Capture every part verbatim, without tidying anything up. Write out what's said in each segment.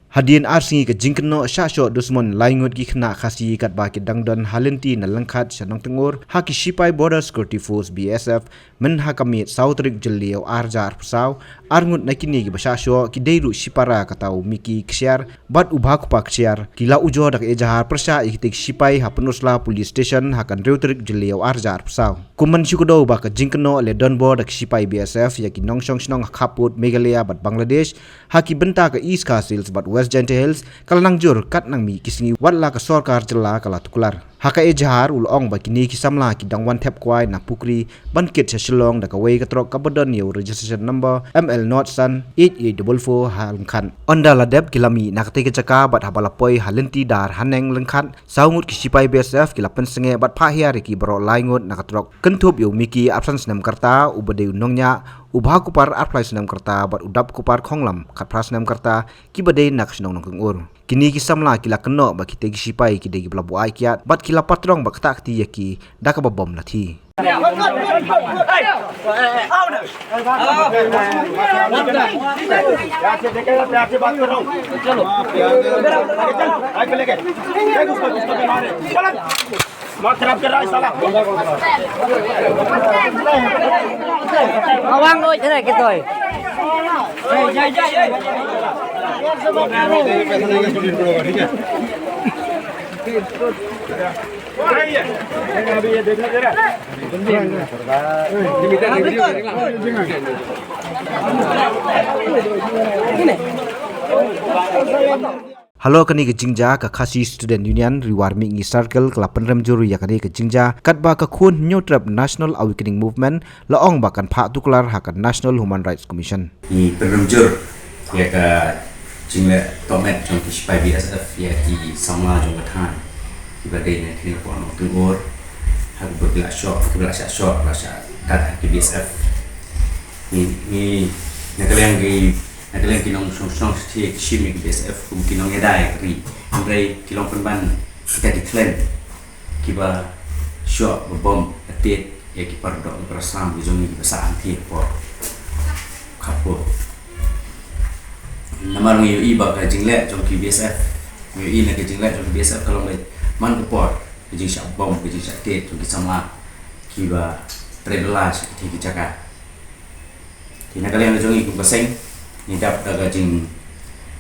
Hadien ar sngi ka jingkynnoh shah shoh dusmon lai ngut ki khynnah Khasi katba ki dang don ha lynti na Lyngkhat sha Nongtyngur ha ki shipai Border Security Force B S F mynha ka miet saw tarik Jylliew ar hajar arphew saw. Ar ngut na kine kiba shah shoh ki dei ruh shipara kata u Miki Ksiar bad u Bhakupa Ksiar, ki la ujor da ka ejahar pyrshah ïa kitei ki shipai ha Pynursla Police Station ha ka hynriew tarik Jylliew ar hajar arphew saw. Kum ban shu kdew ba ka jingkynnoh leh donbor da ki shipai B S F ïa ki nongshong shnong ha khappud Meghalaya bad Bangladesh ha ki bynta ka East Khasi Hills bad West Jaintia Hills ka la nang jur katba nang mih ki sngi wat la ka sorkar jylla ka la tuklar. Ha ka ejahar u la ong ba kine ki samla ki dang wan thep kwai na Pukri ban kit sha Shillong da kawei ka trok kaba don ïa u registration number M L not san eight eight double four ha Lyngkhat. Ynda la dep ki la mih na katei ka jaka bad haba la poi ha lynti dar haneng Lyngkhat, saw ngut ki shipai B S F ki la pynsangeh bad phah hiar ïa ki baroh lai ngut na ka trok, kynthup ïa u Miki arphew san snem ka rta uba dei u nongñiah, u Bhakupa arphew lai snem ka rta bad u Dapkupa Khonglam khatphra snem ka rta, kiba dei na ka shnong Nongtyngur. Kine ki samla ki la kynnoh ba kitei ki shipai ki dei kiba la buaid kiad bad ki la patrong bad ktah kti ïa ki da kaba bom lathi. Halor kane ka jingjia, ka Khasi Student Union Ri War Mihngi Circle ka la pynrem jur ïa kane ka jingjia katba ka khun Hynñiewtrep National Awakening Movement la ong ba kan phah tuklar ha ka National Human Rights Commission. Ngi pynrem jur ïa ka jingleh tohmet jong ki shipai B S F ïa ki samla jong ka thaiñ kiba dei na kine ki por Nongtyngur, ha kaba ki la shoh, ki la shah shoh, la shah tat ha ki B S F. Ngi, ngi na ka liang ki, na ka liang ki nongshong shnong shatei ki shim ïa ki B S F kum ki nongïada ïa ka ri. Hynrei ki long pynban kita ki khlem kiba shoh ba bom ba tied ïa ki para doh para sam ki jong ngi kiba sah hangtei por. Khappud. Namar ngi ïohi ba ka jingleh jong ki B S F, ngi ïohi na ka jingleh jong ki B S F ka long ba man ka por ka jingshah bom, ka jingshah tied jong ki samla kiba trei bylla sha kitei ki jaka. Te na ka liang ka jong ngi kum ka seng, ngi dap da ka jing,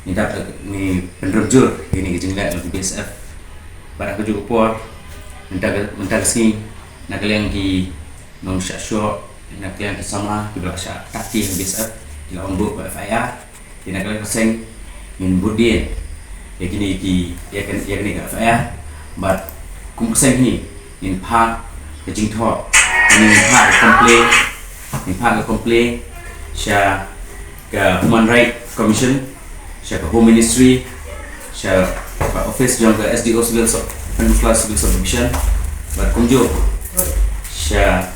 ngi dap da, ngi pynrem jur ïa kane ka jingleh jong ki B S F. Bad ha kajuh ka por, mynta ka, mynta ka sngi, na ka liang ki nongshah shoh, na ka liang ki samla kiba la shah tat kti ha B S F, ki la ong buh ka F I R. Te na ka liang ka seng ngin bud dien ïa kine ki, ïa kan, ïa kane ka F I R. Bad kum ka seng hi ngin phah ka jingthoh, ngin phah ka complaint, ngin phah ka complaint sha ka Human Rights Commission, sha ka Home Ministry, sha ka office jong ka S D O Civil Sub, Peninsula Civil Subdivision, bad kumjuh sha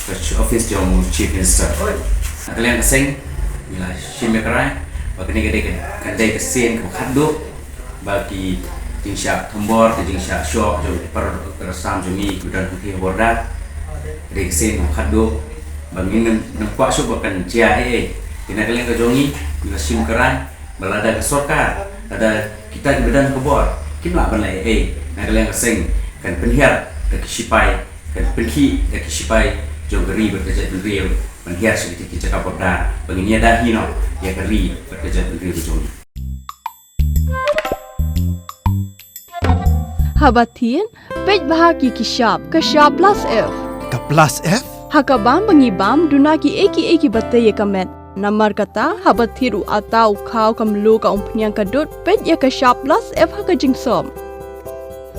ka office jong Chief Minister. Na ka liang ka seng ngi la shim ïa ka rai ba kane ka dei ka, ka dei ka sien kaba khatduh ba ki jingshah thombor, ki jingshah shoh jong ki para doh para sam jong ngi kiba don hangtei ha border. Ka dei ka sien kaba khatduh ba ngin nym, nym kwah shuh ba kan jia ei ei. Te na ka liang ka jong ngi ngi la shim ka rai ba lada ka sorkar, lada kita kiba don ha ka bor kim lah ban leh ei ei, na ka liang ka seng kan pynhiar da ki shipai, kan pynkhih da ki shipai jong ka ri bad ka jaitbynriew ban hiar sha kita ki jaka border ba ngin ïada hi noh ïa ka ri bad ka jaitbynriew ka jong ngi. Haba thied, peit bha ki ki shap, ka shap plus F. Ka plus F? Ha ka bam ba ngi bam, duna kiei kiei kiba tei ïa ka met. Namar kata, haba thied u atta, u khaw, ka mluh, ka umphniang, ka dud, peit ïa ka shap plus F ha ka jingsop.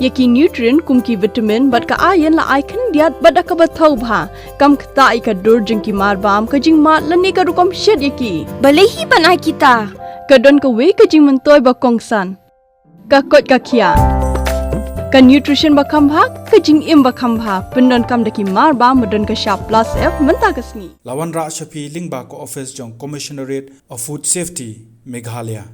Ïa ki nutrient kum ki vitamin bad ka iron la ai khyndiat bad da kaba thaw bha. Kam ktah ïa ka dur jong ki marbam, ka jingmad lane ka rukom shet ïa ki. Balei hi ban ai kita? Ka don kawei ka jingmyntoi ba kongsan. Ka koit ka khiah. Ka nutrition ba kham bha, ka jingim ba kham bha, pyndonkam da ki marbam ba don ka shap plus F mynta ka sngi. La wanrah sha phi lyngba ka office jong Commissionerate of Food Safety, Meghalaya.